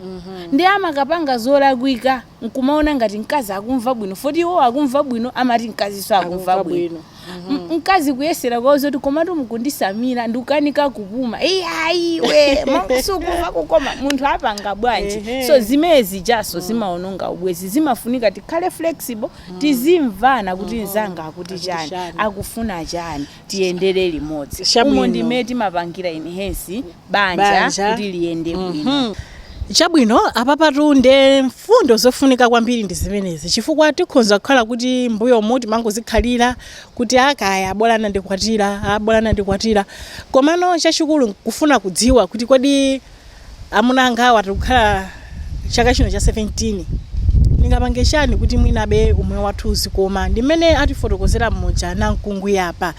[SPEAKER 3] ndi amakapanga zolakwika nkumaona ngati mkazi akumva bwino, foti iwo akumva bwino, amati mkaziso akumva
[SPEAKER 2] Akumva
[SPEAKER 3] bwino.
[SPEAKER 2] bwino.
[SPEAKER 3] Mkazi kuyesera kwawo zoti komatu mukundisamira, ndikukanika kupuma, iyayiwe monga sukumva kukoma, munthu apanga bwanji? So zimene zijaso zimaononga ubwezi. Zimafunika tikhale flexible, tizimvana kuti mzanga akuti chani,
[SPEAKER 2] chani.
[SPEAKER 3] Akufuna chani, tiyendere limodzi.
[SPEAKER 2] Chabwino.
[SPEAKER 3] Umo ndimene timapangira enhance banja,
[SPEAKER 2] Banja.
[SPEAKER 3] kuti liyende bwino.
[SPEAKER 2] Chabwino, apapatu nde mfundo zofunika kwambiri ndi zimenezi, chifukwa tikhoza kukhala kuti mbuyomu timangozikhalira kuti akaya abolana ndikwatira, abolana ndikwatira, komano chachikulu kufuna kudziwa kuti kodi amuna angawa tikukhala chaka chino cha 17, ndingapange chani kuti mwinabe umoyo wathu uzikoma? Ndimene atifotokozera mmoja namkungwi apa,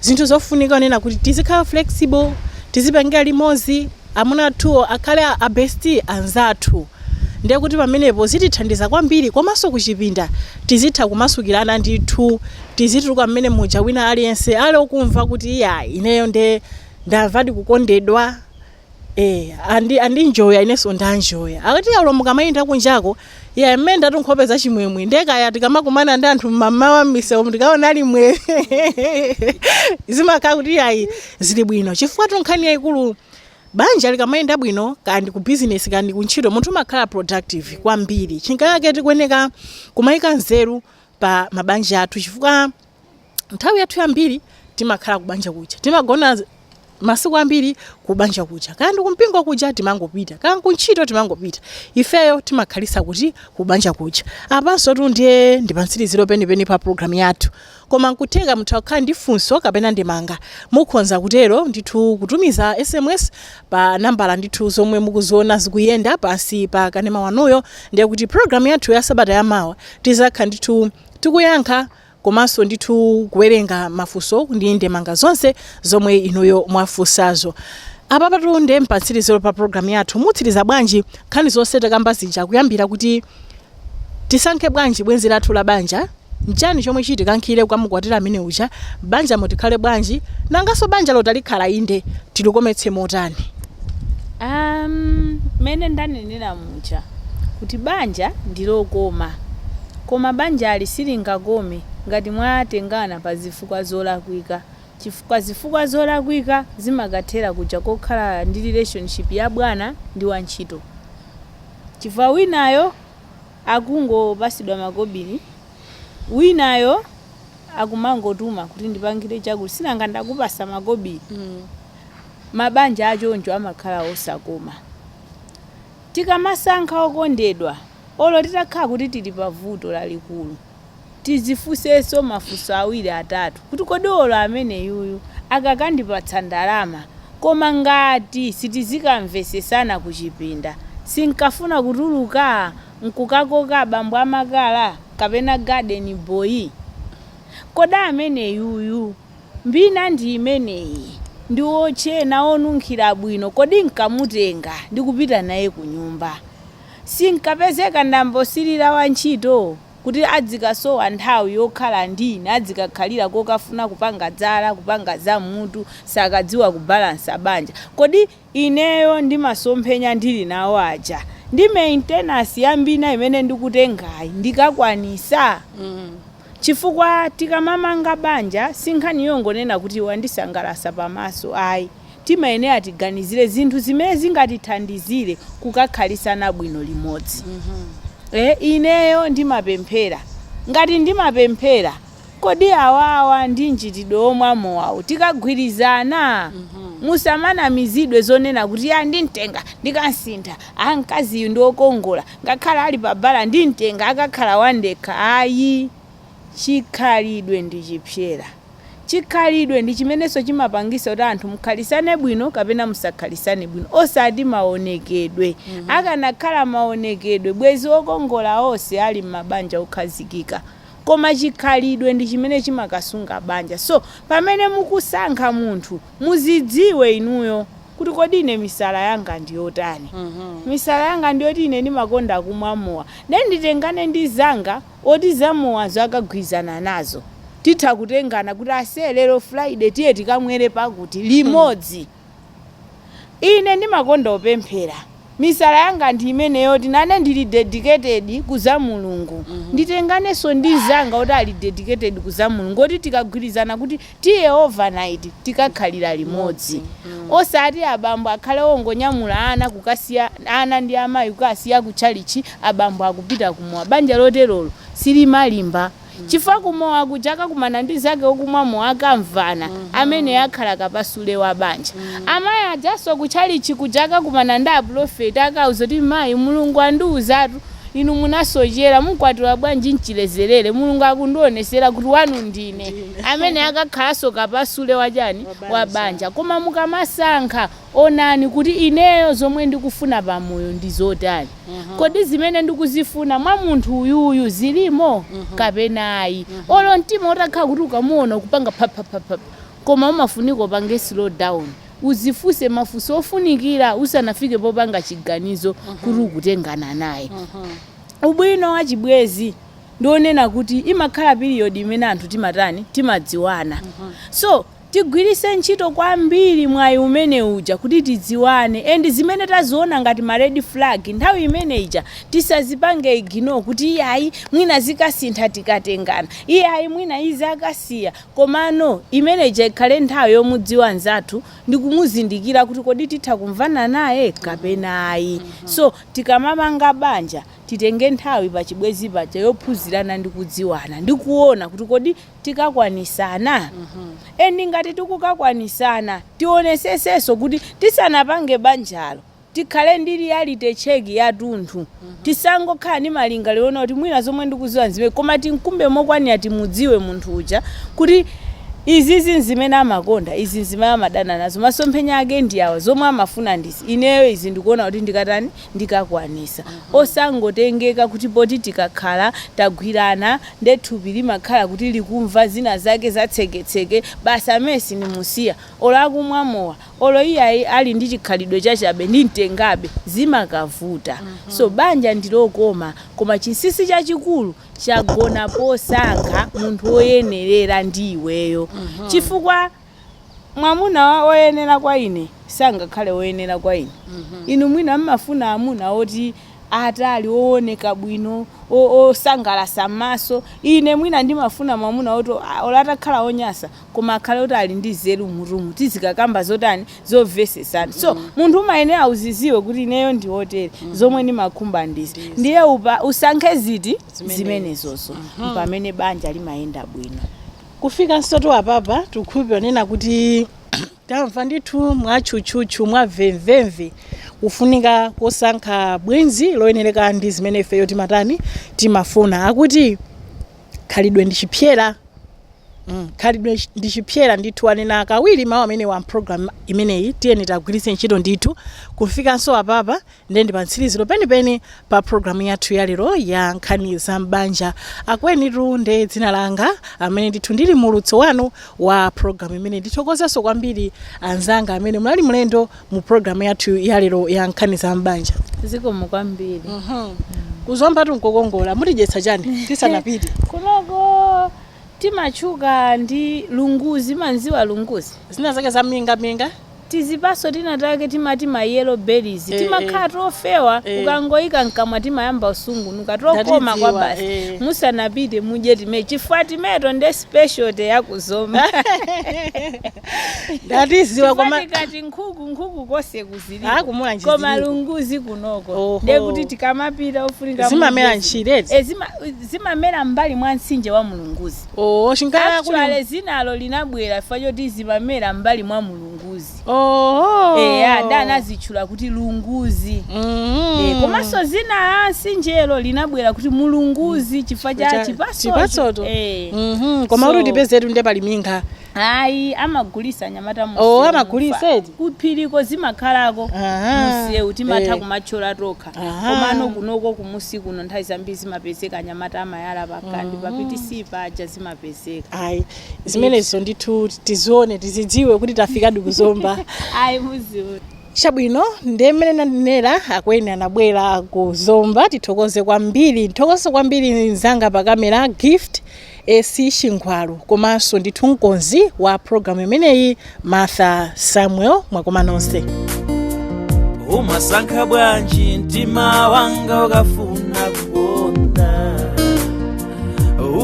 [SPEAKER 2] zinthu zofunika onena kuti tizikhala flexible, tizipangira limodzi, amuna athuwo akhale a bestie anzathu, ndiye kuti pamenepo zitithandiza kwambiri. Komanso kuchipinda tizitha kumasukirana ndithu, tizituluka mmene muja wina aliyense ali okumva kuti iya, ineyo nde ndamvadi kukondedwa, andinjoya, inenso ndanjoya. Akati alo mukamayenda kunjako, iya, mmene ndatu nkhope zachimwemwe, ndekaya tikamakumana ndi anthu mmamawa m'misewu, ndikaona ali mwe, zimakhala kuti iyayi, zili bwino, chifukwa tu nkhani yayikulu, banja likamayenda bwino, kandi ku business kandi ku ntchito, munthu umakhala productive kwambiri. Chinkayake tikuyeneka kumayika nzeru pa mabanja athu, chifukwa nthawi yathu yambiri timakhala kubanja kuja, timagona masiku ambiri kubanja kuja, kandi kumpingo kuja timangopita, kandi kuntchito timangopita, ifeyo timakhalisa kuti kubanja kuja. Apanso tu ndiye ndipantsiriziro penipeni pa programu yathu, koma nkutheka mutha kukhala ndi funso kapena ndemanga, mukhonza kutero ndithu kutumiza SMS pa nambala ndithu zomwe mukuziona zikuyenda pansi pa kanema wanuyo. Ndiye kuti programu yathu ya sabata yamawa tizakhala ndithu tikuyankha komanso ndithu kuwerenga mafunso ndi ndemanga zonse zomwe inuyo mwafunsazo. Apa patu ndiye mpatsiriziro pa programu yathu. Mutsiriza bwanji nkhani zonse takamba zija, kuyambira kuti tisankhe bwanji bwenzi lathu la banja, nchani chomwe chitikankhire kukamukwatira amene uja, banja mutikhale bwanji, nanganso banja lotalikhala inde tilikometse motani?
[SPEAKER 3] Mene ndanenera muja kuti banja ndilokoma, koma banjali silingakome ngati mwatengana pa zifukwa zolakwika, chifukwa zifukwa zolakwika zimakathera kuja kokhala ndi relationship ya bwana ndi wantchito, chifukwa winayo akungopasidwa makobiri, winayo akumangotuma kuti ndipangire chakuti, sinanga ndakupasa makobiri. Mabanja achoncho amakhala osakoma. Tikamasankha okondedwa, olo titakhala kuti tili pa vuto lalikulu, tizifunsenso mafunso awiri atatu kuti kodi olo amene yuyu akakandipatsa ndalama, koma ngati sitizikamvesesana kuchipinda, sinkafuna kutuluka nkukakoka abambo amakala kapena garden boy? Kodi amene yuyu mbina ndi imeneyi, ndi wochena, onunkhira bwino, kodi nkamutenga ndikupita naye ku nyumba, sinkapezeka ndambosilira wantchito kuti adzikasowa nthawi yokhala ndine, adzikakhalira kokafuna kupanga dzala, kupanga za mutu, sakadziwa kubalansa banja? Kodi ineyo ndi masomphenya ndili nawo aja ndi maintenance ya mbina imene ndikutengayi ndikakwanisa? Chifukwa tikamamanga banja, si nkhani yongonena kuti wandisangalasa pamaso, ayi. Timayenera tiganizire zinthu zimene zingatithandizire kukakhalisana bwino limodzi. Ineyo ndimapemphera, ngati ndimapemphera, kodi awawa ndi mchitidwe omwe amowawo tikagwirizana? Musamanamizidwe zonena kuti ya, ndimtenga ndikansintha, a mkaziyu ndi okongola, ngakhale ali pabala ndimtenga, akakhala wandekha. Ayi, chikhalidwe ndi chipsera. Chikhalidwe ndi chimenenso chimapangisa kuti anthu mukhalisane bwino kapena musakhalisane bwino, osati maonekedwe. Akanakhala maonekedwe, bwezi okongola onse ali m'mabanja okhazikika, koma chikhalidwe ndi chimene chimakasunga banja. So pamene mukusankha munthu, muzidziwe inuyo kuti kodi ine misala yanga ndiyotani? Misala yanga ndiyoti ine ndimakonda kumwa mowa, nde nditengane ndi zanga oti zamowazo akagwirizana nazo, titha kutengana kuti ase lero Friday tiye tikamwere pakuti limodzi. Ine ndimakonda kupemphera. Misala yanga ndi imeneyo kuti nane ndili dedicated ku za Mulungu. Nditenganenso ndi mzanga oti ali dedicated ku za Mulungu oti tikagwirizana kuti tiye overnight tikakhalira limodzi. Osati abambo akhale ongonyamula ana kukasiya ana ndi amayi kukasiya ku tchalitchi abambo akupita kumowa. Banja loterolo silimalimba. Chifukwa kumowa kuja akakumana ndi nzake okumwa mowa akamvana, ameneyo akhala kapasule wa banja. Amayi ajanso ku tchalitchi kuja akakumana ndi apulofeti akawauza kuti mayi Mulungu andiuzatu inu munasochera, mukwatiwa bwanji mchilezerere, Mulungu akundionesera kuti wanu ndine. Ameneyo akakhalanso kapasule wa chani? Wa banja. Koma mukamasankha Onani kuti ineyo zomwe ndikufuna pa moyo ndi zotani. Kodi zimene ndikuzifuna mwa munthu uyuyu zilimo kapena ayi? Olo mtima utakhala kuti ukamuona ukupanga phaphaphapha koma umafunika upange slow down uzifunse mafunso ofunikira usanafike popanga chiganizo kuti ukutengana naye. Ubwino wa chibwezi ndi onena kuti imakhala period imene anthu timatani timadziwana. So Tigwiritse ntchito kwambiri mwayi umene uja kuti tidziwane and zimene taziona ngati ma red flag nthawi imene ija tisazipange ignore kuti iyayi mwina zikasintha tikatengana, iyayi mwina izi akasiya komano imene ija ikhale nthawi yomudziwa nzathu ndikumuzindikira kuti kodi titha kumvana naye kapena ayi. So tikamamanga banja titenge nthawi pachibwenzi paja yophunzirana ndi kudziwana ndi kuona kuti kodi tikakwanisana? And ngati tikukakwanisana tionesesenso kuti tisanapange banjalo tikhale ndi reality check yatunthu. Tisangokhala ndi malingaliro ona kuti mwina zomwe ndikuziwa nzimene koma timkumbe mokwanira timudziwe munthu uja kuti izizi nzimene amakonda, izi nzimene amadana nazo, masomphenya ake ndi awa, zomwe amafuna ndizi, ineyo izi ndikuona kuti ndikatani ndikakwanisa. Osangotengeka kuti poti tikakhala tagwirana nde thupi limakhala kuti likumva zina zake za tseketseke basi amene sindimusiya olo akumwa mowa olo iyayi ali ndi chikhalidwe chachabe ndimtengabe zimakavuta. So banja ndilokoma koma chinsinsi chachikulu chagona posankha munthu woyenerera ndi iweyo chifukwa Mwamuna woyenera kwa ine sangakhale woyenera kwa inu. Inu mwina mmafuna amuna oti aatali, owoneka bwino, osangalasa mmaso. Ine mwina ndimafuna mwamuna woti olo atakhala wonyasa koma akhale oti ali ndi nzeru mmutumu tizikakamba zotani, zomvesesana. So munthu umayenera uziziwe kuti ineyo ndi wotere, zomwe ndimakhumba ndi izi. Ndiye usankhe ziti? Zimenezozo. Mpamene banja limayenda bwino.
[SPEAKER 2] Kufikansotu apapa tikukhulupirira kunena kuti tamva ndithu mwatchutchutchu mwamvemvemve kufunika kosankha bwenzi loyenereka ndi zimene ifeyo timatani timafuna akuti khalidwe ndi chipyera khalidwe ndi chipyera ndithu anena kawiri mawu amenewa m'program imeneyi tiyeni tagwiritse ntchito ndithu kufikanso apapa Ndiye ndi pamtsiriziro penipeni pa programu yathu ya lero ya nkhani za m'banja. Akwenitu nde dzina langa amene ndithu ndili muulutsi wanu wa programu imeneyi. Ndithokozenso kwambiri anzanga amene munali mlendo mu programu yathu ya lero ya nkhani za m'banja.
[SPEAKER 3] Zikomo kwambiri.
[SPEAKER 2] Ku Zombatu nkokongola, mutidyetsa chani tisanapite?
[SPEAKER 3] Kunoko timatchuka ndi lunguzi, mumadziwa lunguzi?
[SPEAKER 2] Zina zake za mingaminga.
[SPEAKER 3] Tizipaso tina take timati ma yellow berries timakhala tofewa ukangoika mkamwa timayamba kusungunuka tokoma kwabasi musanapite mudye timeto chifukwa timeto nde specialty ya ku Zomba.
[SPEAKER 2] Ndatiziwa
[SPEAKER 3] koma tikati nkhuku nkhuku konse kuziliko koma lunguzi kunoko nde kuti tikamapita ofunika
[SPEAKER 2] zimamera mtchire
[SPEAKER 3] zimamera m'mbali mwa mtsinje wa Mulunguzi.
[SPEAKER 2] Oh, chinkana
[SPEAKER 3] kuli Actually dzinalo linabwera chifukwa choti zimamera m'mbali mwa Mulunguzi.
[SPEAKER 2] Oh.
[SPEAKER 3] Eya, nde anazitchula kuti lunguzi. Eh, komanso dzina la mtsinjelo linabwera kuti Mulunguzi chifukwa cha chipatsocho.
[SPEAKER 2] Chipatsocho.
[SPEAKER 3] Eh.
[SPEAKER 2] Koma
[SPEAKER 3] So-
[SPEAKER 2] kuti tipezetu nde pali minga.
[SPEAKER 3] Ayi, amagulisa anyamata
[SPEAKER 2] Oh,
[SPEAKER 3] munsewu.
[SPEAKER 2] amagulisa eti?
[SPEAKER 3] Kuphiriko zimakhalako.
[SPEAKER 2] Aha.
[SPEAKER 3] Munsewu timatha
[SPEAKER 2] Eh.
[SPEAKER 3] kumatchola tokha.
[SPEAKER 2] Aha.
[SPEAKER 3] Komano kunoko kumusi kuno nthawi zambiri zimapezeka anyamata amayala pakandi pa PTC paja zimapezeka.
[SPEAKER 2] Ayi, zimenezo ndithu tizione tizidziwe kuti tafikadi ku Zomba.
[SPEAKER 3] Ayi muziona.
[SPEAKER 2] Chabwino, ndiye mmene nanenera akweni anabwera ku Zomba tithokoze kwambiri nthokoze kwambiri mzanga pa kamera Gift AC Chingwalu komanso ndithu mkonzi wa programu imeneyi Martha Samuel mwakoma nonse.
[SPEAKER 1] Umasankha bwanji mtima wanga ukafuna kukonda?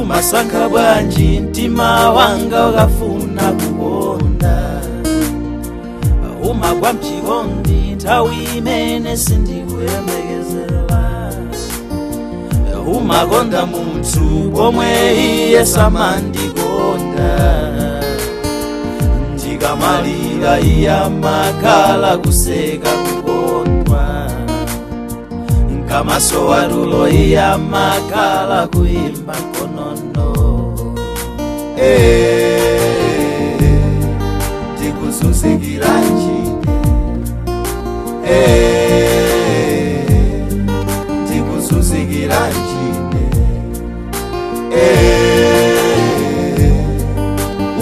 [SPEAKER 1] Umasankha bwanji mtima wanga ukafuna kukonda? Umagwa mchikondi nthawi imene sindikuyembekezera. Umakonda munthu pomwe iye samandikonda. Ndikamalira iye amakhala kuseka kukondwa, nkamasowa tulo iye amakhala kuyimba konono.
[SPEAKER 4] Eh, ndikuzunzikira njine. Eh, ndikuzunzikira njine. Eh,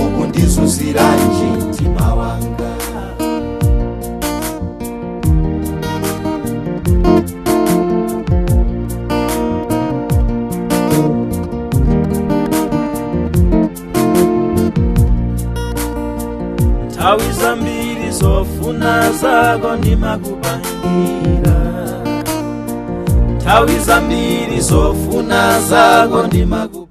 [SPEAKER 4] ukundizunzira nji mtima wanga?
[SPEAKER 1] Nthawi zambiri zofuna zako ndimakupangira, nthawi zambiri zofuna zako ndimakupangira.